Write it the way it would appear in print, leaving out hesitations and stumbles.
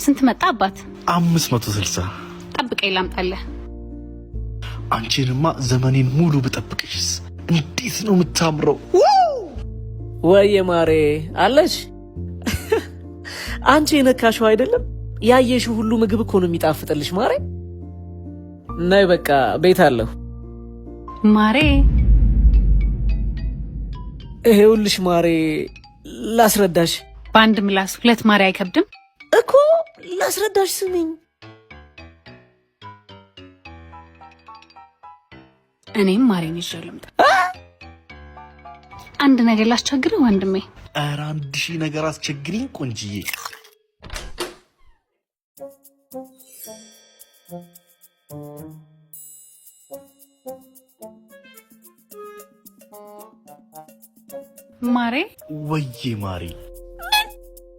ስንት መጣ አባት? 560። ጠብቀኝ ላምጣልህ። አንቺንማ ዘመኔን ሙሉ ብጠብቅሽስ እንዴት ነው የምታምረው! ወየ ማሬ አለሽ። አንቺ የነካሽው አይደለም ያየሽው ሁሉ ምግብ እኮ ነው የሚጣፍጥልሽ ማሬ። ነይ በቃ ቤት አለሁ። ማሬ። ይሄውልሽ ማሬ፣ ላስረዳሽ። በአንድ ምላስ ሁለት ማሬ አይከብድም? እኮ ላስረዳሽ፣ ስሚኝ። እኔም ማሬን ይዤ ልምጣ። አንድ ነገር ላስቸግርህ ወንድሜ። ኧረ 1000 ነገር አስቸግሪኝ ቆንጅዬ። ማሬ። ወዬ ማሬ።